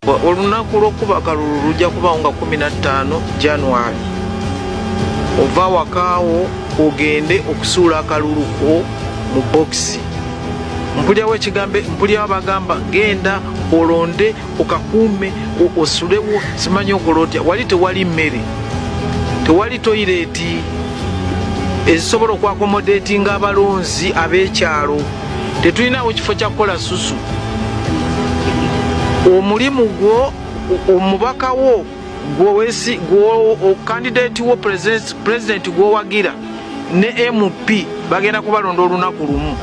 Olunaku lw'okuba akalulu lujja kubaawo nga 15 January. Ova wakaawo ogende okusuula akalulu ko mu bokisi. Mpulirawo ekigambo, mpulirawo abagamba genda olonde okakuume osulewo, simanyi okola otya. Wali tewali mmere, tewali toyireeti ezisobola okwakomodetinga abalonzi ab'ekyalo, tetulinawo kifo kya kukola susu. Omulimu gwo, omubaka wo candidate wo president gwowagira ne MP bagenda kubalonda olunaku lumu.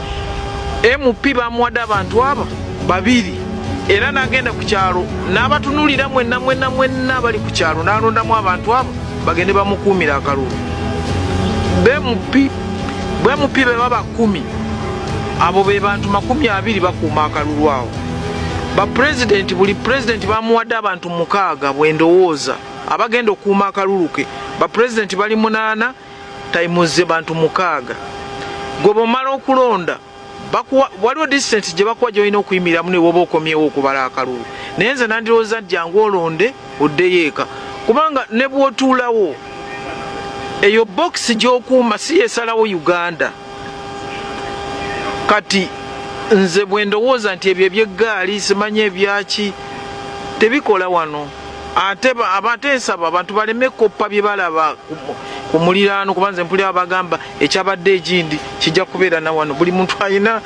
MP bamuwadde abantu aba babiri, era n'agenda ku kyalo n'abatunulira mwenna mwenna mwenna bali ku kyalo, n'alondamu abantu abo bagende bamukuumira akalulu. MP be baba 10, abo be bantu 20 bakuuma akalulu awo. Ba president, buli president bamuwadde abantu 6 bwe ndowooza abagenda okukuuma akalulu ke. Ba president bali 8 times bantu 6. Gwe bw'omala okulonda waliwo distance gye bakuwa gy'olina okuyimiriramu ne bw'oba okomyewo okubala akalulu. Naye nze nandirowooza nti jangu olonde oddeyo eka, kubanga ne bw'otuulawo eyo bokisi gy'okuuma si yeesalawo Uganda. Kati nze bwe ndowooza nti ebyo eby'eggaali simanyi ebyaki tebikola wano. Ate abate nsaba abantu baleme koppa bye balaba ku muliraano, kuba nze mpulira abagamba ekyabadde ekindi kijja kubeera na wano. Buli muntu ayina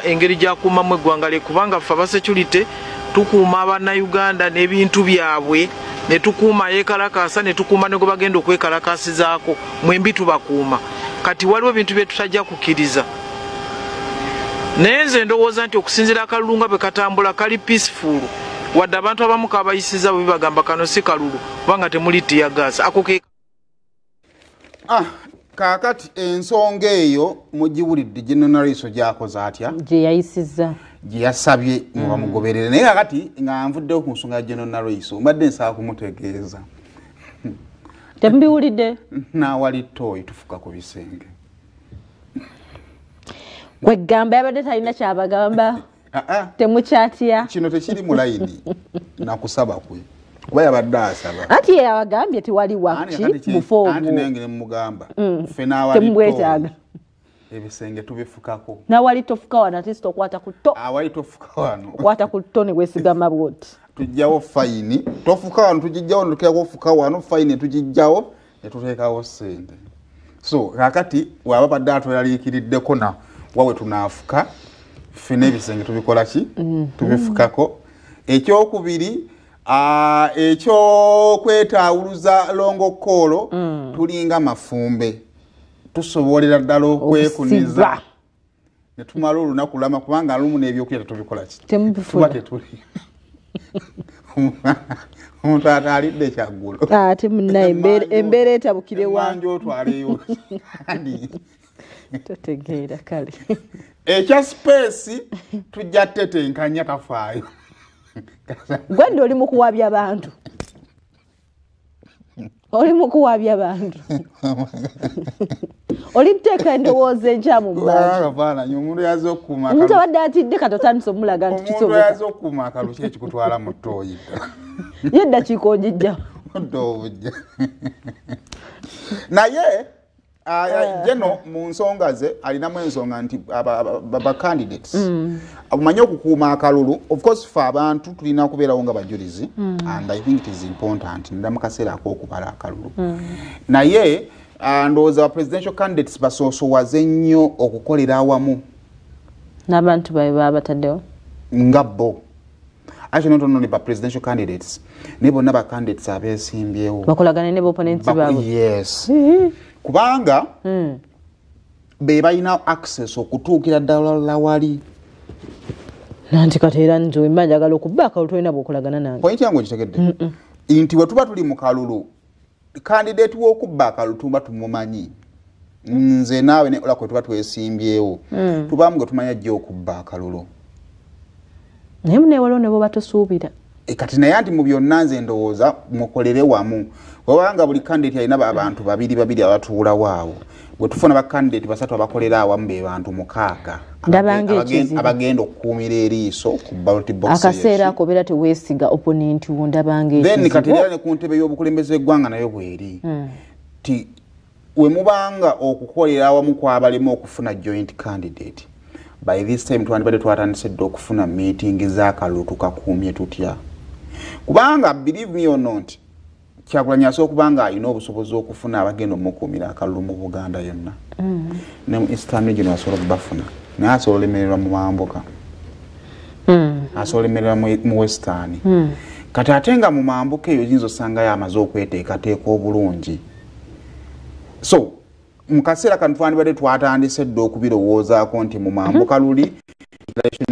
engeri gy'akuumamu eggwanga lye, kubanga ffe aba security tukuuma Abannayuganda n'ebintu byabwe, ne tukuuma yeekalakaasa, ne tukuuma ne gwe bagenda okwekalakaasizaako, mwembi tubakuuma. Kati waliwo ebintu bye tutajja kukkiriza. Naye nze ndowooza nti okusinziira akalulu nga bwe katambula kali peaceful, wadde abantu abamu kabayisiza bwe bagamba kano si kalulu kubanga temuli tear gas. Ako ke Kaakati ensonga eyo mugiwulidde General Nalweyiso gy'akoze atya? Gye yayisizza. Gye yasabye mu bamugoberere. Naye kaakati nga nvuddewo ku nsonga ya General Nalweyiso, mbadde nsaba kumutegeeza. Temubiwulidde? N'awali ttooyi tufuka ku bisenge. Kwegamba yabadde talina kyabagamba. Temukyatya. Kino tekiri mu layini nakusaba kwe. Kuba yabadde asaba. Anti ye yabagambye tewali waki mufo ogwo. Anti naye ngeri mugamba. Ffe n'awali Temubwetaaga. ttooyi ebisenge tubifukako. N'awali tofuka wano ate si tokwata ku tto. Awali tofuka wano. Okwata ku tto ne weesigama bw'oti. Tujjawo fayini. Tofuka wano tugijjawo, ne tuteekako ofuka wano, fayini tugijjawo ne tuteekawo ssente. So kaakati bw'aba badde atweraliikiriddeko na wa we tunaafuka, ffe n'ebisenge tubikola ki? Tubifukako. Ekyokubiri, ekyokwetaawuluza longokoolo, tulinga mafumbe, tusobolera ddala okwekuniza Okusiba. ne tumala olunaku lulama, kubanga lumu n'ebyokulya tetubikola ki? Temubifuna. Tuba tetuli. Omuntu ataalidde kyaggulo. Ate munnaye embeera etabukire wa? Emmanja otwaleyo. Totegeera kale. Ekya space tujja tetenkanya tafaayo. Gwe nno oli mu kuwabya bantu. Oli mu kuwabya bantu. Oli muteeka endowooza enkyamu mu bantu. Akafaananyi, omuntu yaze okukuuma Omuntu akalu. abadde atidde kati otandise omulaga nti Omuntu kisoboka. yaze okukuuma akalu ki ekikutwala mu ttooyi ddala? Ye eddakiika ogijja. Odda obujja. Naye, Geno mu nsonga ze alinamu ensonga nti ba candidates omanyi okukuuma akalulu. Of course ffe abantu tulina kubeerawo nga bajulizi, and I think it is important nda mu kaseera ak'okubala akalulu. Naye ndowooza ba presidential candidates basoosowaze nnyo okukolera awamu n'abantu baabwe baba bataddewo nga bo. Actually, not only ba presidential candidates, naye bonna ba candidates abeesimbyewo bakolagane ne opponents baabwe. Yes, kubanga be balina access okutuukira ddala wali. Nanti kati era nze wemba njagala okubba akalulu tolina bw'okolagana nange. Point yange ogitegedde nti bwe tuba tuli mu kalulu, candidate w'okubba akalulu tuba tumumanyi. Nze naawe ne Ola kwe tuba twesimbyewo, tubaamu gwe tumanya ajja okubba akalulu. Naye munne waliwo ne bw'oba tosuubira. Kati naye anti mu byonna nze ndowooza mukolere wamu, wabanga buli candidate alina abantu babiri babiri abatuulawo awo, bwe tufuna bakandidate basatu abakolera awamu, be bantu 6 abagenda okukuumira eriiso ku ballot box. Akaseera ako beera teweesiga opponent wo, ndabanga ekizibu. Then kati era ne ku ntebe y'obukulembeze eggwanga nayo bweri ti we mubanga okukolera awamu kwabalemu okufuna joint candidate, by this time twandibadde twatandise dda okufuna meeting z'akalulu tukakuumye tutya, kubanga believe me or not, Kyagulanyi asobola okuba nga alina obusobozi okufuna abagenda omukuumira akalulu mu Buganda yonna, ne mu Eastern Region asobola okubafuna, naye asobola olemererwa mu mambuka, asobola olemererwa mu Western. Kati ate nga mu mambuka eyo oyinza osangayo amaze okweteekateeka obulungi. So mu kaseera kano twandibadde twatandise dda okubirowoozaako nti mu mambuka luli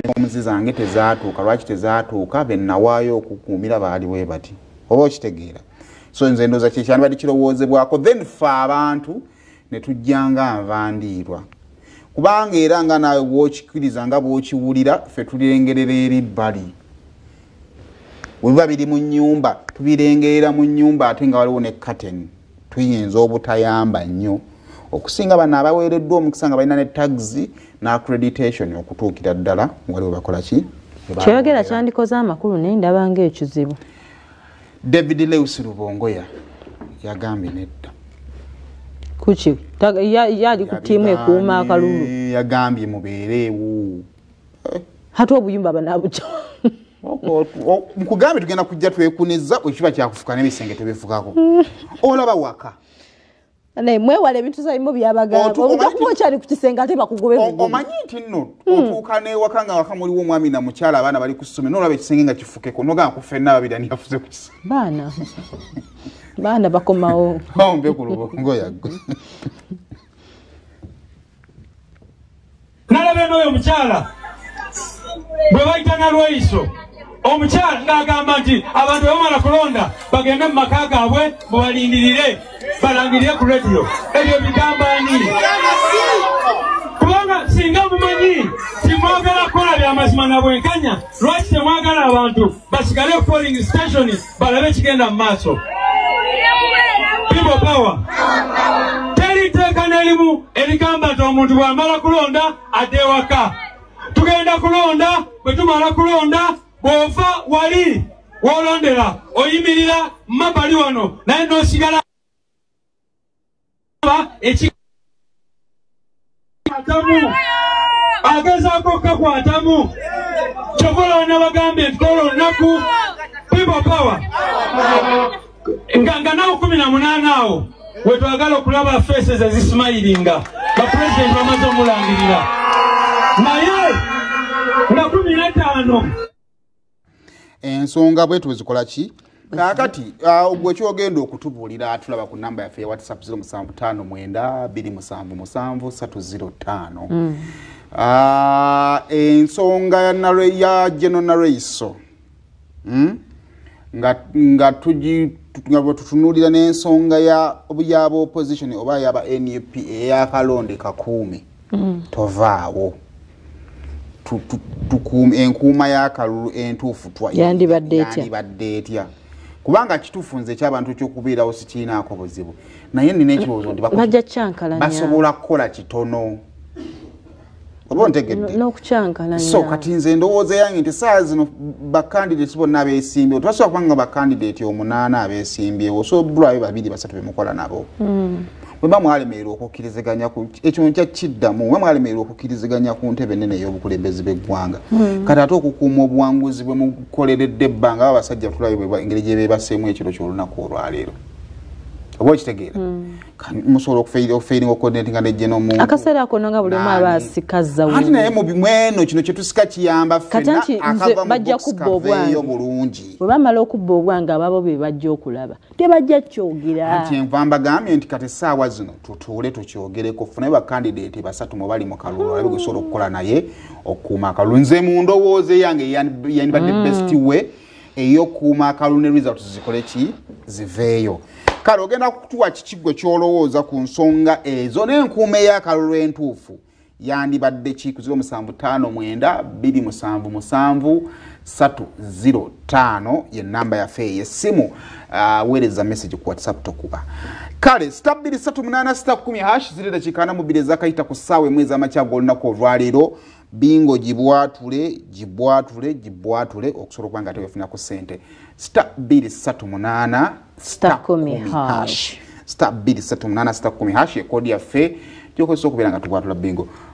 forms zange tezaatuuka, lwaki tezaatuuka, be nawaayo okukuumira baali bwe bati, oba okitegeera. So nze ndowooza kye kyandibadde kirowoozebwako, then ffe abantu ne tujjanga nvandiirwa, kubanga era nga naawe bw'okikkiriza nga bw'okiwulira, ffe tulirengerera eri bbali. Bwe biba biri mu nnyumba tubirengerera mu nnyumba, ate nga waliwo ne curtain, tuyinza obutayamba nnyo okusinga bano abaweereddwa omukisa nga balina ne tags ne accreditation okutuukira ddala waliwo bakola ki. Kyeyogera kyandikoze amakulu, naye ndaba ng'ekizibu. David Lewis Rubongoya yagambye nedda. Kuki? Yali ku ttiimu ekuuma akalulu. Yagambye mubeereewo. Ate obuyumba banabukya. Nkugambye tugenda kujja twekunizza, ekiba kyakufuka n'ebisenge tebifukako. Olaba waka. Naye mwewale ebintu sayimu byabagamba. Ojja kuba okyali ku kisenge ate bakugobe bugobe. Omanyi nti nno otuuka n'ewaka nga waka muliwo omwami na mukyala, abaana bali ku ssomero, n'olaba ekisenge nga kifukeko, n'ogamba ku ffenna ababiri ani yafuze ku kisenge. Baana. Baana bakomawo. Ombe ku Rubongoya ggwe. Nalaba n'oyo omukyala bwe bayita Nalweyiso, omukyala ng'agamba nti abantu bwe bamala kulonda bagende mu maka gaabwe mubalindirire balangirire ku rediyo. Ebyo bigamba ani? Kubanga singa mumanyi timwagala kukola byamazima na bwenkanya, lwaki temwagala abantu basigale ku polling station balabe ekigenda mu maaso? People power. Teri tteeka n'erimu erigamba nti omuntu bw'amala kulonda adde ewaka. Tugenda kulonda, bwe tumala kulonda bw'ova wali w'olondera oyimirira mabbali wano, naye n'osigala ekikwatamu agezaako okukakwatamu. Kyova olaba nabagambye nti kola olunaku people power nga nawo 18 awo we twagala okulaba faces ezismilinga, bapulezidenti bamaze omulangirira, naye nga 15 Ensonga bwetu bwezikola ki? Kaakati gwe kyogenda okutubuulira, tulaba ku namba yaffe ya WhatsApp 0759 277 305. Ensonga ya General Nalweyiso nga nga tutunuulira n'ensonga ya yaba opposition oba yaba NUP ey'akalonde kakuume, tovaawo. Enkuuma y'akalulu entuufu yandibadde etya? Yandibadde etya? Kubanga kituufu nze ekyabantu ekyokubeerawo sikiinaako buzibu, naye nina ekirowoozo nti bajja kyankalanya, basobola kukola kitono, oba ontegedde? N'okukyankalanya. So kati nze ndowooza yange nti essaawa zino bakandidate bonna abeesimbyewo tebasobola kubanga bakandidate 8 abeesimbyewo, so bulwayo 2 3 bemukola nabo. Bwe mwalemererwa okukkiriziganya ku ekyo nkya kiddamu, bwe mwalemererwa okukkiriziganya ku ntebe ennene ey'obukulembeze bw'eggwanga, kati ate okukuuma obuwanguzi bwe mukoleredde ebbanga, aba abasajja tulabe engeri gye beebaseemu ekiro ky'olunaku olwaleero, oba okitegeera? Musobola okufeiringa okucoordinatinga ne General Muntu. Akaseera ako nga buli omu aba asikazza Anti naye mu mweno kino kye tusika kiyamba ffenna akava mu bajja box kubba obwange. Kaveeyo bulungi. Bwe bamala okubba obwange ababo be bajja okulaba, tebajja kyogera. Anti enva mbagambye nti kati essaawa zino tutuule tukyogereko, funayo bakandidate 3 mu bali mu kalulu, olabe gwe osobola okukola naye okukuuma akalulu. Nze mu ndowooza eyange yandibadde best way ey'okukuuma akalulu ne results zikole ki, ziveeyo. Kale ogenda kutuwa kiki gwe ky'olowooza ku nsonga ezo n'enkuuma ey'akalulu entuufu yandibadde ki? Ku 0759 277 305 ye namba yaffe ey'essimu. Weereza message ku WhatsApp tokuba. Kale *238 *10# ziri dakiika 42 ezakayita ku ssaawa 1 ez'amakya g'olunaku olwaleero. Bingo gibwatule gibwatule gibwatule okusobola okuba nga teweefuna ku ssente. *238 *10# *238 *10# ekoodi yaffe gyokozesa okubeera nga tubwatula bingo.